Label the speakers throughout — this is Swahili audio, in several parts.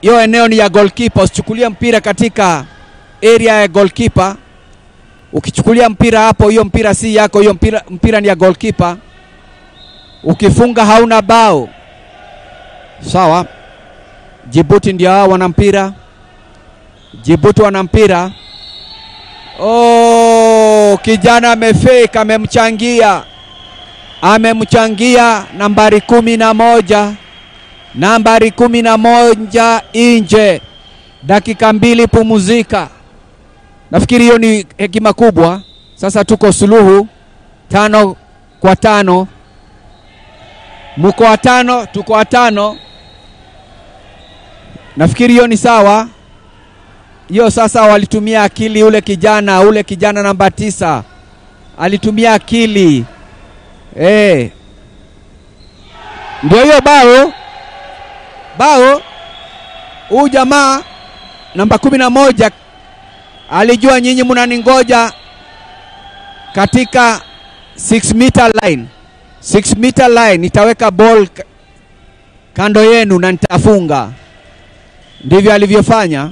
Speaker 1: Hiyo eneo ni ya goalkeeper. Usichukulie mpira katika area ya goalkeeper. Ukichukulia mpira hapo, hiyo mpira si yako, hiyo mpira ni ya goalkeeper. Ukifunga hauna bao. Sawa. Djibouti ndio hao wana mpira. Djibouti wana mpira. Oh, kijana amefake, amemchangia. Amemchangia nambari 11. Nambari 11 nje. Dakika 2 pumzika. Nafikiri hiyo ni hekima kubwa. Sasa tuko suluhu 5-5. Mko 5, tuko 5. Nafikiri hiyo ni sawa. Hiyo sasa walitumia akili ule kijana namba 9. Alitumia akili. Ndio hiyo bao. Bao. Huyu jamaa namba 11 alijua nyinyi mnaningoja katika 6 meter line. 6 meter line nitaweka ball kando yenu na nitafunga. Ndivyo alivyofanya.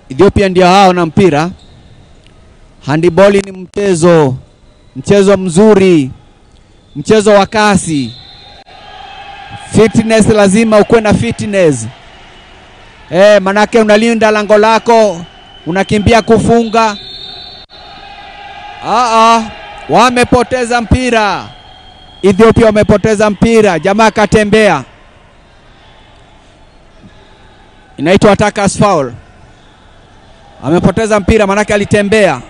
Speaker 1: Ethiopia ndio hao na mpira. Handball ni mchezo mzuri, mchezo wa kasi. Fitness, lazima ukuwe na fitness. Manake unalinda lango lako, unakimbia kufunga. Wamepoteza mpira. Ethiopia wamepoteza mpira. Jamaa katembea. Inaitwa attackers foul. Amepoteza mpira manake alitembea.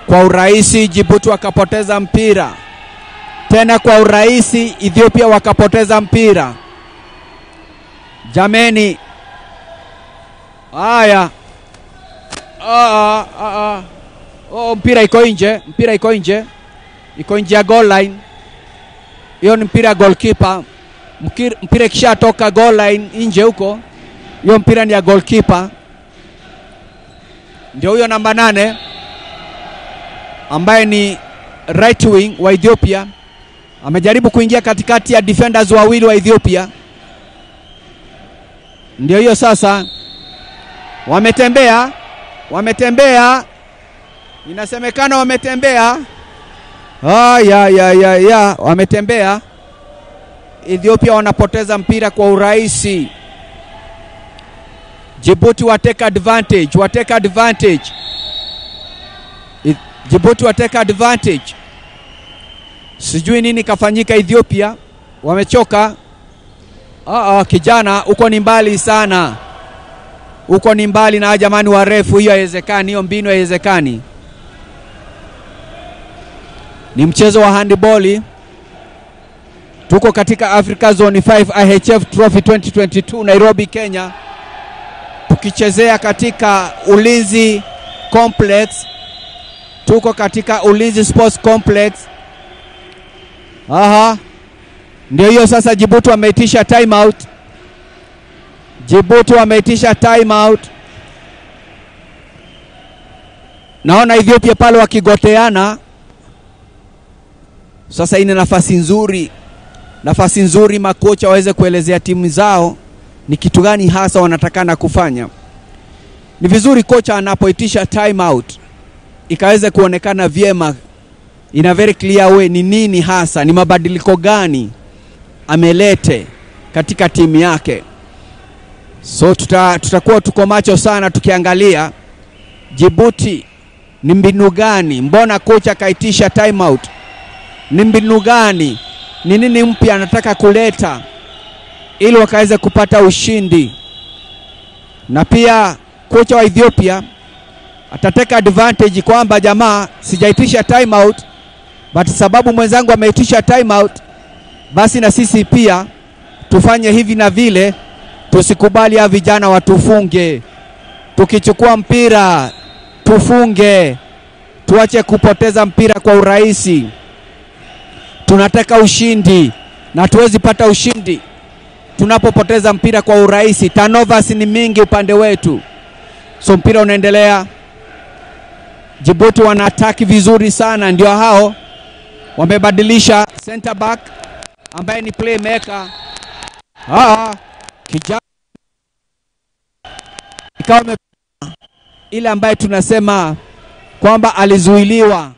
Speaker 1: Kwa urahisi Djibouti wakapoteza mpira. Tena kwa urahisi Ethiopia wakapoteza mpira. Jameni. Haya. Oh, mpira iko nje, mpira iko nje. Iko nje ya goal line. Hiyo ni mpira goalkeeper. Mpira ikishatoka goal line nje huko, hiyo mpira ni ya goalkeeper. Ndio huyo namba 8 ambaye ni right wing wa Ethiopia. Amejaribu kuingia katikati ya defenders wawili wa Ethiopia. Ndio hiyo sasa. Wametembea, wametembea. Inasemekana wametembea. Ya, wametembea. Ethiopia wanapoteza mpira kwa urahisi. Djibouti wa take advantage, wa take advantage. Djibouti wa take advantage. Sijui nini kafanyika Ethiopia. Wamechoka. Kijana uko ni mbali sana. Uko ni mbali na jamani warefu, hiyo haiwezekani, hiyo mbinu haiwezekani. Ni mchezo wa handball. Tuko katika Africa Zone 5 IHF Trophy 2022 Nairobi, Kenya. Tukichezea katika Ulinzi Complex. Tuko katika Ulinzi Sports Complex. Ndio hiyo sasa Djibouti wameitisha time out. Djibouti wameitisha time out. Naona Ethiopia pale wakigoteana. Sasa ina nafasi nzuri. Nafasi nzuri makocha waweze kuelezea timu zao ni kitu gani hasa wanatakana kufanya. Ni vizuri kocha anapoitisha time out ikaweze kuonekana vyema in a very clear way ni nini hasa, ni mabadiliko gani amelete katika timu yake. So tutakuwa tuko macho sana tukiangalia Djibouti ni mbinu gani, mbona kocha kaitisha time out, ni mbinu gani, ni nini mpya anataka kuleta ili wakaweze kupata ushindi. Na pia kocha wa Ethiopia atateka advantage kwamba jamaa sijaitisha time out, but sababu mwenzangu ameitisha time out, basi na sisi pia tufanye hivi na vile, tusikubali ya vijana watufunge. Tukichukua mpira tufunge, tuache kupoteza mpira kwa urahisi. Tunataka ushindi na tuwezi pata ushindi tunapopoteza mpira kwa urahisi. Turnovers ni mingi upande wetu. So mpira unaendelea. Djibouti wanataki vizuri sana, ndio hao wamebadilisha center back. ambaye ni playmaker. Kijana ikawa ile ambaye tunasema kwamba alizuiliwa.